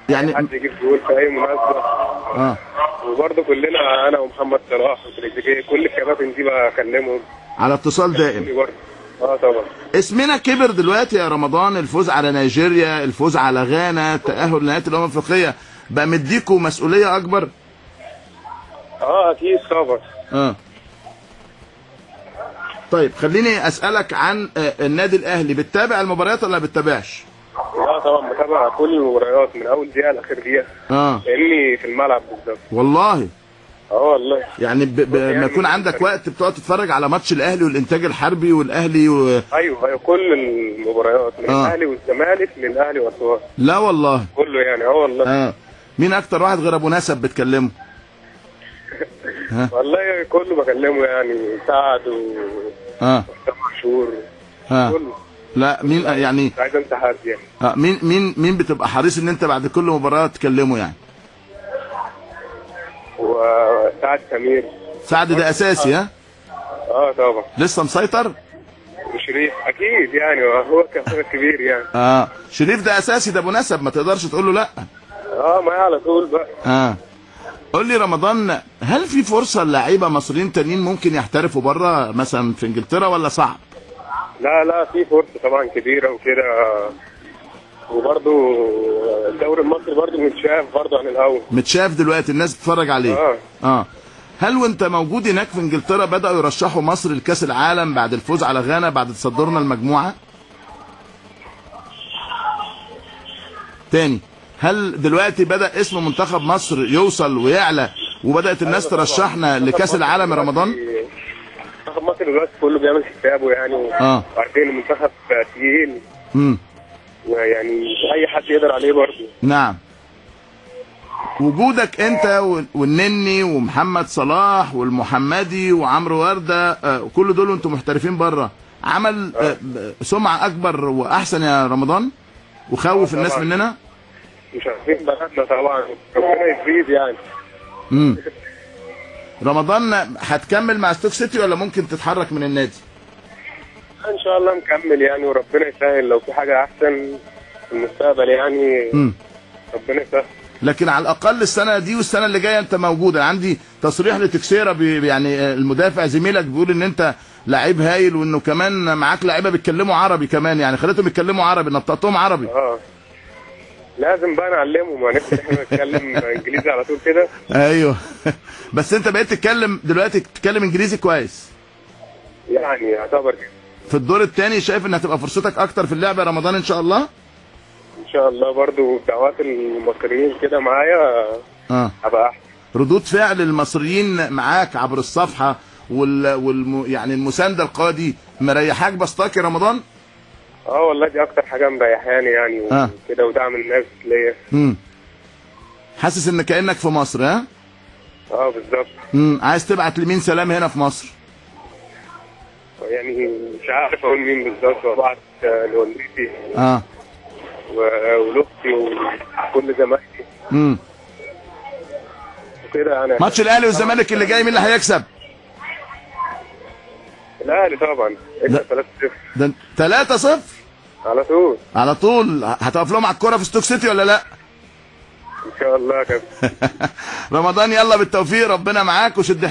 يعني حد يجيب جول في اي مناسبة. وبرده كلنا انا ومحمد صلاح وتريزيجيه كل الكباتن دي بكلمهم على اتصال دائم. طبعا. اسمنا كبر دلوقتي يا رمضان، الفوز على نيجيريا، الفوز على غانا، التأهل لنهائي الأمم الأفريقية، بقى مديكوا مسؤولية أكبر؟ أكيد طبعا. طيب خليني أسألك عن النادي الأهلي، بتتابع المباريات ولا ما بتتابعش؟ لا طبعا بتابع كل المباريات من أول دقيقة لآخر دقيقة. لأني في الملعب بالظبط. والله؟ والله. يعني ما يكون عندك وقت بتقعد تتفرج على ماتش الاهلي والانتاج الحربي والاهلي ايوه كل المباريات من الاهلي والزمالك للاهلي واسوان. لا والله كله يعني. والله. مين اكتر واحد غير ابو نسب بتكلمه؟ والله كله بكلمه يعني، سعد وحسام عاشور كله. لا مين يعني؟ مش عايز انسى حد يعني. مين بتبقى حريص ان انت بعد كل مباراة تكلمه يعني؟ وسعد سمير. سعد ده اساسي. ها؟ طبعا. لسه مسيطر؟ وشريف اكيد يعني، هو كبير يعني. شريف ده اساسي، ده مناسب ما تقدرش تقول له لا. ما على طول بقى. قول لي رمضان، هل في فرصة للاعيبه مصريين تانيين ممكن يحترفوا بره مثلا في انجلترا ولا صعب؟ لا في فرصة طبعا كبيرة وكده، وبرضه الدوري المصري برضه متشاف برضه عن الاول. متشاف دلوقتي، الناس بتتفرج عليه. هل وانت موجود هناك في انجلترا بدأوا يرشحوا مصر لكاس العالم بعد الفوز على غانا بعد تصدرنا المجموعة؟ تاني، هل دلوقتي بدأ اسم منتخب مصر يوصل ويعلى وبدأت الناس ترشحنا لكاس العالم يا رمضان؟ منتخب مصر دلوقتي كله بيعمل حسابه يعني، وعارفين المنتخب تقيل. ويعني مش اي حد يقدر عليه برضه. نعم. وجودك انت والنني ومحمد صلاح والمحمدي وعمرو ورده، كل دول وانتم محترفين بره، عمل سمعه اكبر واحسن يا رمضان، وخوف الناس مننا؟ مش عارفين بلدنا طبعا، ربنا يفيد يعني. رمضان هتكمل مع ستوك سيتي ولا ممكن تتحرك من النادي؟ ان شاء الله نكمل يعني، وربنا يسهل لو في حاجة احسن في المستقبل يعني. ربنا يسهل. لكن على الاقل السنة دي والسنة اللي جاية انت موجود. انا عندي تصريح لتكسيرا يعني المدافع زميلك بيقول ان انت لعيب هايل، وانه كمان معاك لعيبة بيتكلموا عربي كمان، يعني خليتهم يتكلموا عربي، نطقتهم عربي. لازم بقى نعلمهم، هنفضل احنا نتكلم انجليزي على طول كده. ايوه. بس انت بقيت تتكلم دلوقتي، تتكلم انجليزي كويس يعني، يعتبر كده. في الدور الثاني شايف ان هتبقى فرصتك اكتر في اللعب يا رمضان ان شاء الله؟ ان شاء الله، برضو بدعوات المصريين كده معايا هبقى احسن. ردود فعل المصريين معاك عبر الصفحة يعني المساندة القوية دي مريحاك بسطاك يا رمضان؟ والله دي اكتر حاجة مريحاني يعني، وكده، ودعم الناس ليا. حاسس ان كانك في مصر؟ ها؟ بالظبط. عايز تبعت لمين سلام هنا في مصر؟ يعني مش عارف اقول مين بالظبط، ببعت لوالدتي ولاختي وكل زمايلي وكده يعني. ماتش الاهلي والزمالك اللي جاي مين اللي هيكسب؟ الاهلي طبعا، يكسب 3-0. ده 3-0 على طول. على طول. هتقف لهم على الكورة في ستوك سيتي ولا لا؟ ان شاء الله يا كابتن. رمضان يلا بالتوفيق، ربنا معاك وشد